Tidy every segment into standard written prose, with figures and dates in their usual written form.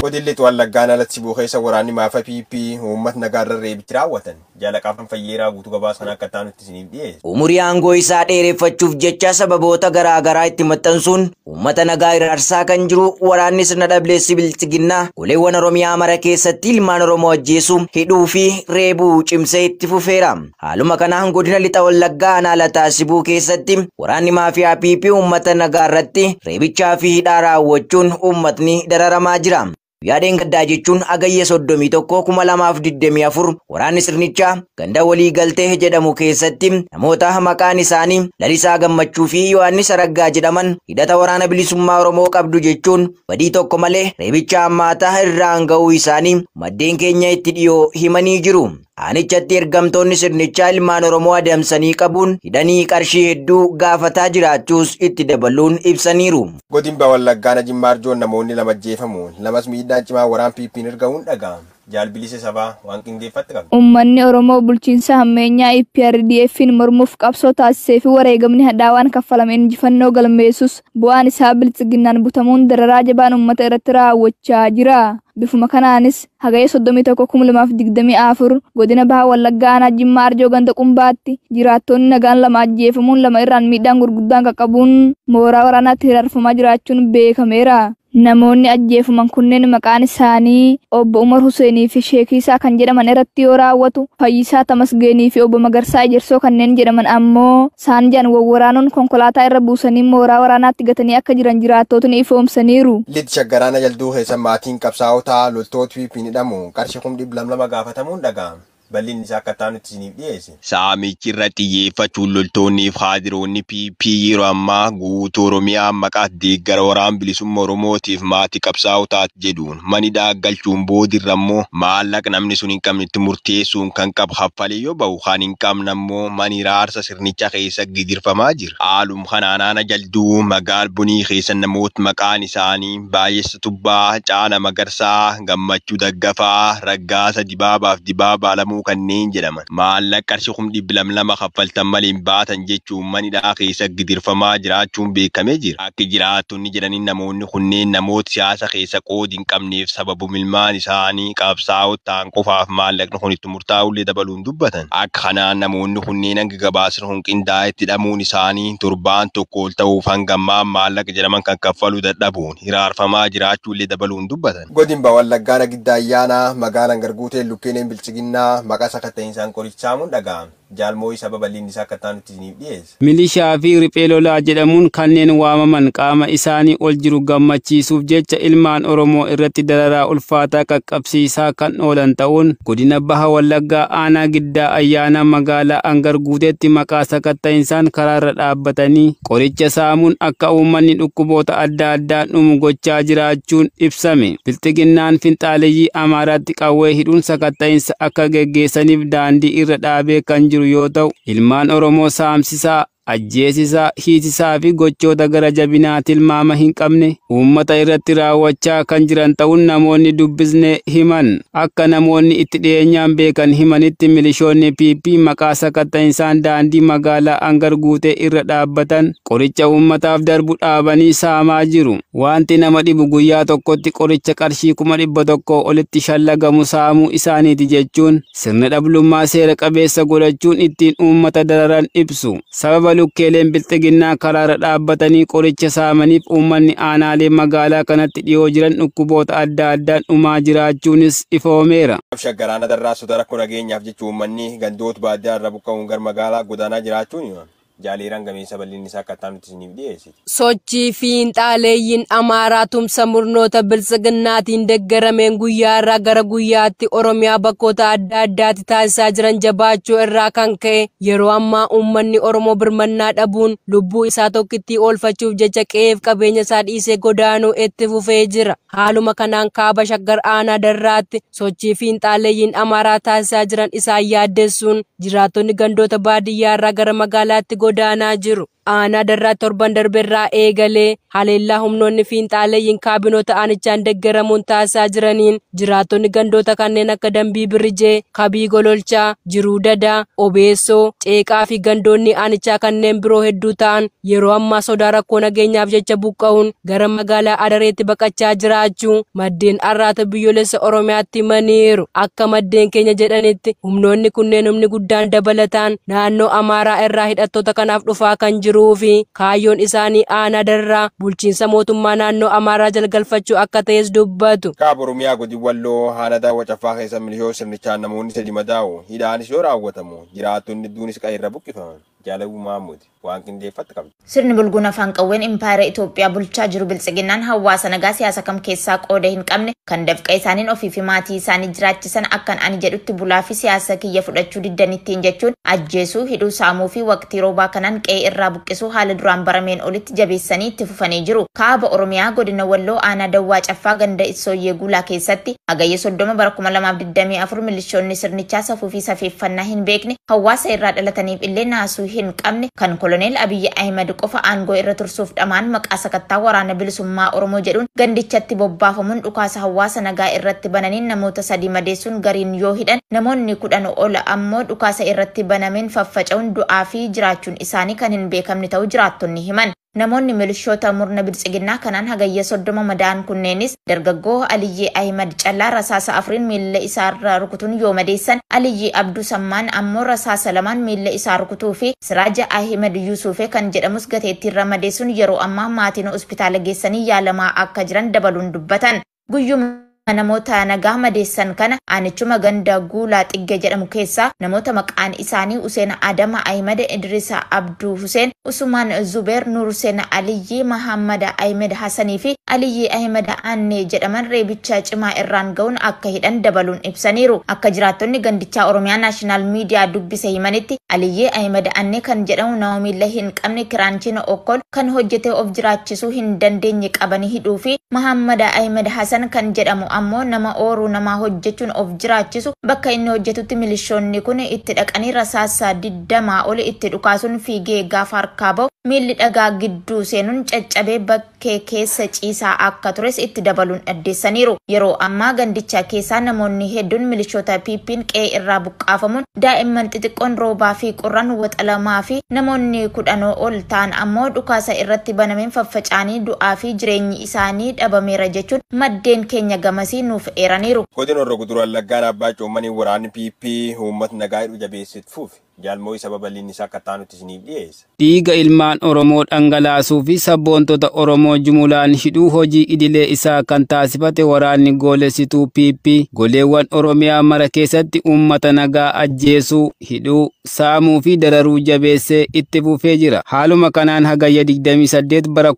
Godilli Wallaggaan alatti sibuu keessa waraanni maafa PP uummata nagaarra reebichi raawwatan. Jaalaqaafan Fayyeeraa guutuu gabaasa akka taanutti isiniif dhiyeesse. Umurii aangoo isaa dheereffachuuf jecha sababoota garaa garaa itti maxxansuun uummata nagaa iraarsaa kan jiru waraanni sirna dhableessi bilchiginnaa goleewwan Oromiyaa mara keessatti ilmaan Oromoo ajjeesuu, hidhuu fi reebuu cimsee itti fufeera. Haaluma kanaan godina lixa Wallaggaa aanaa Lataa Sibuu keessatti waraanni maafiyaa PP uummata nagaa irratti reebichaa fi hidhaa raawwachuun uummatni dararamaa jira. Guyyaa gaddaa jechuun Hagayya 31 2024 waraanni sirnichaa ganda walii galtee jedhamu keessatti namoota maqaan isaanii Lalisaa Gammachuu fi Yohaannis Araggaa jedhaman hidhata waraana bilisummaa Oromoo qabdu jechuun badii tokko malee reebicha hammaataa irraan ga'uu isaanii maddeen keenya itti dhiyoo himanii jiru. Aanichatti ergamtoonni sirnichaa ilmaan Oromoo adamsanii qabuun hidhanii qarshii hedduu gaafataa jiraachuus itti dabaluun ibsaniiru. Godin Wallaggaa Jimmaa Arjoon namoonni lama ajjeefamuun lamas miidhaan cimaa waraan PP'n erga'uun dhaga'ama. Jaalbilise sabaa waan qindeeffatti qaba. Uummanni Oromoo bulchiinsa hammeenyaa EPRDF'n mormuuf qabsoo taasisee fi wareegamni hadhaawaan kaffalame injifannoo galmeessus bu'aan isaa bilchiginnaan butamuun dararaa jabaan uummata irratti raawwachaa jira. Bifuma kanaanis Hagayya 31 2024 godina Baha Wallaggaa aanaa Jimmaa Arjoo ganda Qumbaatti jiraattonni nagaan lama ajjeefamuun lama irraan miidhaan gurguddaan qaqqabuun mooraa waraanaatti hiraarfamaa jiraachuun beekameera. Namoonni ajjeefaman kunneen maqaan isaanii Obbo Umar Huseenii fi Sheekisaa kan jedhaman irratti yoo raawwatu, Fayyisaa Tamasgeenii fi Obbo Magarsaa Ejersoo kanneen jedhaman ammoo saanjaan wawwaraanuun konkolaataa irra buusanii mooraa waraanaatti gatanii akka jiran jiraattootni ifoomsaniiru. Lixa Shaggaraana Jalduu keessa maatiin qabsaa'otaa loltoota PP'n hidhamu qarshii 200,000 gaafatamuun dhaga'ama. Bal'inni isaa akka taanutti isiniif dhiyeesse. Saamichi irra xiyyeeffachuun loltoonnii fi haadiroonni PP yeroo ammaa guutuu Oromiyaa maqaa deeggara waraana bilisummaa Oromootiif maatii qabsaa'otaati jedhuun manidhaa galchuun boodirra immoo maallaqa namni sun hin qabne itti murteessuun kan qabu haffalee yoo bahu kan hin qabne immoo mani raarsa sirnicha keessa gidirfamaa jira. Haaluma kanaan aanaa Jalduu magaal Bunii keessa namoota maqaan isaanii Baay'essa Tubbaa, Caala Magarsaa, Gammachuu Daggafaa, Raggaasa Dibaabaa fi Dibaabaa Lamuu kanneen jedhaman maallaqa qarshii 200,000 kaffaltan malee hin baatan jechuun manidhaa keessa gidirfamaa jiraachuun beekamee jira. Akka jiraattonni jedhaniin namoonni kunneen namoota siyaasa keessa qoodi hin qabneef sababuma ilmaan isaanii qabsaa'oo ta'an qofaaf maallaqni kun itti murtaa'ullee dabaluun dubbatan. Akka kanaan namoonni kunneen hanga gabaasni kun qindaa'etti hidhamuun isaanii torbaan tokko ol ta'uuf hanga ammaa maallaqa jedhaman kan kaffaluu dadhabuun hiraarfamaa jiraachuullee dabaluun dubbatan. Godin Wallaggaa Giddaa Ayyaanaa magaalaan Garguuteen Lukkeeneen Bilchiginnaa maqaa sakatta'insaan qorichaamuun dhaga'ama. Jaalmooyi sababa bal'inni isaa akka taanutti isiniif dhiyeesse. Milishaa fi riphee lolaa jedhamuun kanneen waamaman qaama isaanii ol jiru gammachiisuuf jecha ilmaan Oromoo irratti dararaa ulfaataa qaqqabsiisaa kan oolan ta'uun godina Baha Wallaggaa aanaa Giddaa Ayyaanaa magaalaa Angar Guuteetti maqaa sakatta'insaan karaarra dhaabbatanii qoricha saamuun akka uummanni dhukkuboota adda addaan dhumu gochaa jiraachuun ibsame. Bilxiginnaan finxaaleyyii Amaaraatti qawwee hidhuun sakatta'insa akka geggeessaniif daandii irra dhaabee kan jiru yoo ta'u, ilmaan Oromoo saamsisaa, ajjeesisaa, hiisisaa fi gochoota gara jabinaa tilmaama hin qabne uummata irratti raawwachaa kan jiran ta'uun namoonni dubbisne himan. Akka namoonni itti dhiyeenyaan beekan himanitti milishoonni PP maqaa sakatta'insaan daandii magaalaa Angar Guutee irra dhaabbatan qoricha uummataaf darbu dhaabanii saamaa jiru. Wanti nama dhibu guyyaa tokkotti qoricha qarshii 100,000 olitti shallagamu saamuu isaaniiti jechuun sirna dhablummaa seera qabeessa godhachuun ittiin uummata dararan ibsu. Sababa lukkeeleen bilxiginnaa karaarra dhaabbatanii qoricha saamaniif uummanni aanaalee magaalaa kanatti dhiyoo jiran dhukkuboota adda addaan dhumaa jiraachuunis ifoomeera. Shaggaraana Darraa sodaa rakkoo nageenyaaf jecha uummanni gandoota baadiyyaa irra buqqa'uun gara magaalaa godaanaa jiraachuun himama. Jaaleeraan gameessa bal'inni isaa akka taanutti isiniif dhiyeesse. Sochii fiinxaaleeyyiin Amaaraa tumsa murnoota biltsiginnaatiin deeggarameen guyyaa irraa gara guyyaatti Oromiyaa bakkoota adda addaatti taasisaa jiran jabaachuu irraa kan ka'e yeroo ammaa uummanni Oromoo birmannaa dhabuun lubbuu isaa tokkittii oolfachuuf jecha qe'eef qabeenya isaa dhiisee godaanuu itti fufee jira. Haaluma kanaan kaaba Shaggar aanaa Darraatti sochii fiinxaaleeyyiin Amaaraa taasisaa jiran isaan yaaddessuun jiraattonni gandoota baadiyyaa irraa gara magaalaatti godaanaa jiru. Aanaa Darraa torban darbeerraa eegalee haleellaa humnoonni fiinxaaleeyyiin kaabinoota aanichaan deeggaramuun taasisaa jiraniin jiraattonni gandoota kanneen akka Dambii Birrijee, Kabii Gololchaa, Jiruu Dadaa, Obeessoo, Ceeqaa fi gandoonni aanichaa kanneen biroo hedduu ta'an yeroo ammaa sodaa rakkoo nageenyaaf jecha buqqa'uun gara magaalaa Adareetti baqachaa jiraachuu maddeen Arraata Biyyoolessa Oromiyaatti himaniiru. Akka maddeen keenya jedhanitti humnoonni kunneen humni guddaan dabalataan naannoo Amaaraa irraa hidhattoota kanaaf dhufaa kan jiru fi kaayyoon isaanii aanaa Darraa bulchiinsa mootummaa naannoo Amaaraa jalgalfachuu akka ta'es dubbatu. Kaaba Oromiyaa godina Walloo aanaa Daawwa Caffaa keessa milishoota sirnichaan namoonni 3 madaa'u hidhaanis yoo raawwatamu jiraattonni hedduunis qe'eerra buqqifaman. Jaalawuu Maamuuti waan qindeeffatti qabdi. Sirni bulguun afaan qawween impaayera Itoophiyaa bulchaa jiru biltsiginnaan hawaasa nagaa siyaasa kam keessaa qooda hin qabne kan dafqa isaaniin ofii fi maatii isaanii jiraachisan akkan ani jedhutti bulaa fi siyaasa kiyya fudhachuu diddanittiin jechuun ajjeesuu, hidhuu, saamuu fi waqtii roobaa kanaan qe'ee irraa buqqisuu haala duraan barameen olitti jabeessanii itti fufanii jiru. Kaaba Oromiyaa godina Walloo aanaa Dawwaa Caffaa ganda Issooyyee Guulaa keessatti hagayya 30 bara 2024 milishoonni sirnichaa safuu fi safeeffannaa hin beekne hawaasa irraa dhalataniif illee naasuu hin qabne kan koloneel Abiyyi Ahimad qofa aangoo irra tursuuf dhamaan maqaa sakattaa waraana bilisummaa Oromoo jedhuun gandichatti bobbaafamuun dhukaasa hawaasa nagaa irratti bananiin namoota 3 madeessuun gariin yoo hidhan namoonni 10 ol ammoo dhukaasa irratti banameen faffaca'uun du'aa fi jiraachuun isaanii kan hin beekamne ta'uu jiraattonni himan. Namoonni milishoota murna biltsiginnaa kanaan hagayya 30 madaa'an kunneenis dargaggoo Aliyyii Ahimad Callaa rasaasa 4 miilla isaarra rukutuun yoo madeessan, Aliyyii Abduu Sammaan ammoo rasaasa 2 miilla isaa rukutuu fi Siraaja Ahimad Yuusufee kan jedhamus gateettiirra madeessuun yeroo ammaa maatiin hospitaala geessanii yaalamaa akka jiran dabaluun dubbatan. Guyyuma namoota nagaa madeessan kana aanichuma ganda Guulaa Xigge jedhamu keessaa namoota maqaan isaanii Useen Adama Ahimad, Idrisa Abduu Huseen, Usmaan Zubeer, Nuur Huseen Aliyyii, Mahammad Ahmed Hassanii fi Aliyyii Ahimad Annee jedhaman reebicha cimaa irraan ga'uun akka hidhan dabaluun ibsaniiru. Akka jiraattonni gandichaa Oromiyaa Naashinaal Miidiyaa dubbise himanitti Aliyyii Ahimad Annee kan jedhamu nama miila hin qabne kiraanchiin okkol kan hojjetee of jiraachisuu hin dandeenye qabanii hidhuu fi Mahammad Ahimad Hassan kan jedhamu ammoo nama ooruu namaa hojjechuun of jiraachisu bakka inni hojjetutti milishoonni kun itti dhaqanii rasaasa 20 ol itti dhukaasuun fiigee gaafa harkaa ba'u miilli dhagaa gidduu seenuun caccabee bakkee keessa ciisaa akka tures itti dabaluun addeessaniiru. Yeroo ammaa gandicha keessaa namoonni hedduun milishoota PP'n qe'ee irraa buqqaafamuun daa'imman xixiqqoon roobaa fi qorraan waxalamaa fi namoonni 10 ol ta'an ammoo dhukaasa irratti banameen faffaca'anii du'aa fi jireenyi isaanii dhabameera jechuun maddeen keenya gamasii nuuf eeraniiru. Godina Horroo Guduruu Wallaggaan Abbaa Coommanii waraanni PP uummata nagaa hidhuu jabeesseet fuufe. Jaalmoo sababa bal'inni isaa akka taanutti isiniif dhiyeessa. Dhiiga ilmaan Oromoo dhangalaasuu fi sabboontota Oromoo jumulaan hidhuu hojii idilee isaa kan taasifate waraanni goolessituu PP goleewwan Oromiyaa mara keessatti uummata nagaa ajjeesuu, hidhuu, saamuu fi dararuu jabeessee itti fufee jira. Haaluma kanaan hagayya 28 bara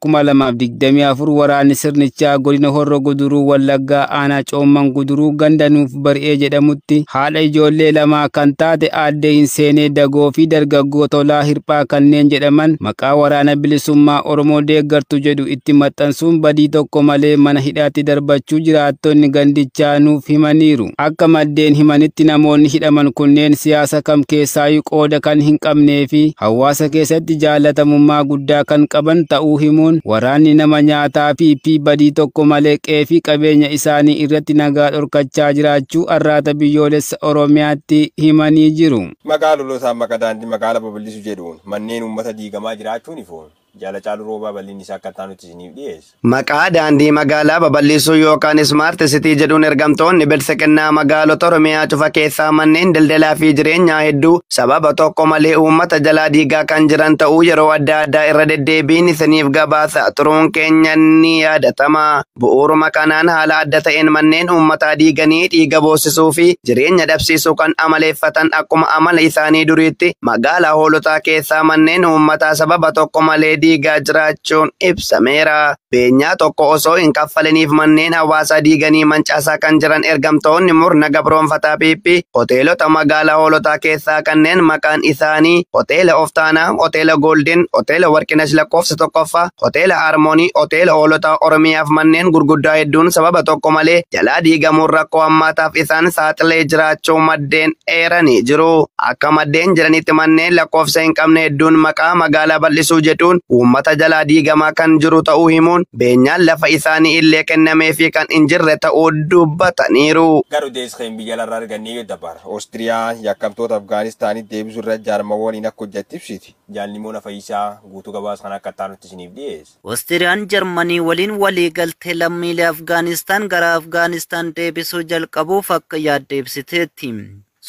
2024 waraanni sirnichaa godina Horroo Guduruu Wallaggaa aanaa Coomman Guduruu ganda Nuuf Bari'ee jedhamutti haadha ijoollee lamaa kan taate aaddee hin seenee Dagoo fi dargaggoo Tolaa Hirphaa kanneen jedhaman maqaa waraana bilisummaa Oromoo deeggartu jedhu itti maxxansuun badii tokko malee mana hidhaatti darbachuu jiraattonni gandichaa nuuf himaniiru. Akka maddeen himanitti namoonni hidhaman kunneen siyaasa kam keessaayyuu qooda kan hin qabnee fi hawaasa keessatti jaalatamummaa guddaa kan qaban ta'uu himuun waraanni nama nyaataa fi badii tokko malee qe'ee fi qabeenya isaanii irratti nagaa dhorkachaa jiraachuu Arraata Biyyoolessa Oromiyaatti himanii jiru. Magaalota maqaa daandii magaalaa babal'isuu jedhuun manneen uummata diigamaa jiraachuun ifoon. Jaala Caaluu Roobaa bal'inni isaa akka taanutti isiniif dhiyeessa. Maqaa daandii magaalaa babal'isuu yookaan Smart City jedhuun ergamtoonni biltsiginnaa magaalota Oromiyaa cufa keessaa manneen daldalaa fi jireenyaa hedduu sababa tokko malee uummata jalaa diigaa kan jiran ta'uu yeroo adda addaa irra deddeebiin isiniif gabaasa turuun keenya ni yaadatama. Bu'uuruma kanaan haala adda ta'een manneen uummataa diiganii dhiiga boosisuu fi jireenya dhabsiisuu kan amaleeffatan akkuma amala isaanii duriitti magaalaa Hoolotaa keessaa manneen uummataa sababa tokko malee diigaa jiraachuun ibsameera. Beenyaa tokko osoo hin kaffaliniif manneen hawaasaa diiganii mancaasaa kan jiran ergamtoonni murna gabroonfataa PP hoteelota magaalaa Hoolotaa keessaa kanneen maqaan isaanii Hoteela Oftaanaa, Hoteela Golden, Hoteela Warqinash lakkoofsa tokkoffaa, Hoteela Harmoonii, Hoteela Hoolotaa Oromiyaaf manneen gurguddaa hedduun sababa tokko malee jalaa diigamuun rakkoo hammaataaf isaan saaxilee jiraachuu maddeen eeranii jiru. Akka maddeen jiranitti manneen lakkoofsa hin qabne hedduun maqaa magaalaa bal'isuu jedhuun uummata jalaa diigamaa kan jiru ta'uu himuun beenyaan lafa isaanii illee kennameefii kan hin jirre ta'uu dubbataniiru. Garuu deeskeen biyya larraa argannee yoo dabara. Oostiriyaan yakkamtoota Afgaanistaanitti deebisuu irra jaarmawwan akka hojjetti ibsiti. Jaalnimoon Fayyisaa guutuu gabaasa kan akka taanutti isiniif dhiyeessa. Oostiriyaan Jarmanii waliin walii galtee lammiilee Afgaanistaan gara Afgaanistaan deebisuu jalqabuuf akka yaadde ibsiteetti.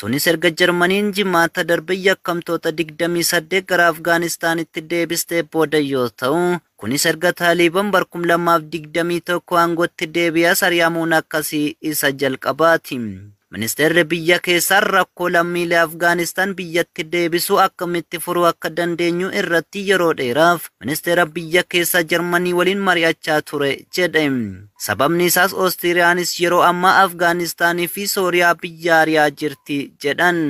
Sunis erga Jarmaniin jimaata darbe yakkamtoota 28 gara Afgaanistaanitti deebistee booda yoo ta'u, kunis erga Taaliban bara 2021 aangootti deebi'aa ari'amuun akkasii isa jalqabaati. Ministeerri biyya keessaa rakkoo lammiilee Afgaanistaan biyyatti deebisuu akkamitti furuu akka dandeenyu irratti yeroo dheeraaf ministeera biyya keessaa Jarmanii waliin mari'achaa ture jedhe. Sababni isaas Oostiriyaanis yeroo ammaa Afgaanistaanii fi Sooriyaa biyya ari'aa jirti jedhan.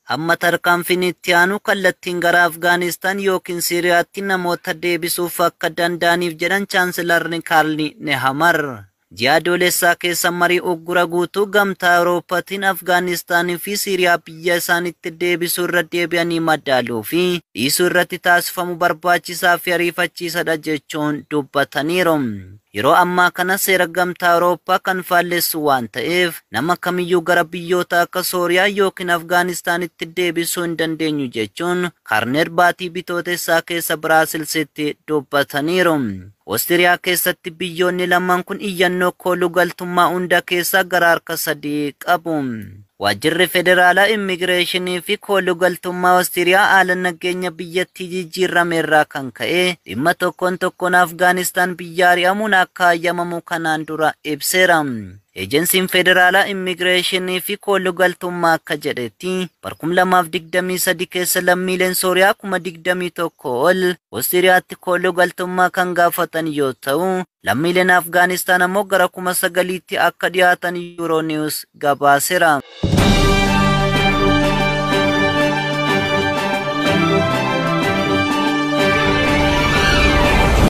Hamma tarkaanfiin itti aanu kallattiin gara Afgaanistaan yookiin Siiriyaatti namoota deebisuuf akka danda'aniif jedhan Chaansilarri Kaarl Nehamar. Ji'a Adoolessaa keessa marii uggura guutuu gamtaa Awurooppaatiin Afgaanistaanii fi Siiriyaa biyya isaanitti deebisuu irra deebi'anii madaaluu fi dhiisuu irratti taasifamu barbaachisaa fi ariifachiisadha jechuun dubbataniiru. Yeroo ammaa kana seera gamtaa Awurooppaa kan faallessu waan ta'eef nama kamiyyuu gara biyyoota akka Sooriyaa yookiin Afgaanistaanitti deebisuu hin dandeenyu jechuun Kaarner baatii bitootessaa keessa Biraasilsitti dubbataniiru. Oostiriyaa keessatti biyyoonni lamaan kun iyyannoo kooluu galtummaa hunda keessaa gara harka sadii qabu. Waajjirri Federaalaa Immigireeshinii fi kooluu galtummaa Oostiriyaa haala nageenya biyyattii jijjiirame irraa kan ka'e dhimma tokkoon tokkoon Afgaanistaan biyya ari'amuun akka hayyamamu kanaan dura ibseera. Eejensiin Federaalaa Immigireeshinii fi kooluu galtummaa akka jedhetti bara 2023 keessa lammiileen Sooriyaa 21,000 ol Oostiriyaatti kooluu galtummaa kan gaafatan yoo ta'u, lammiileen Afgaanistaan ammoo gara 9,000tti akka dhiyaatan Euronews gabaaseera.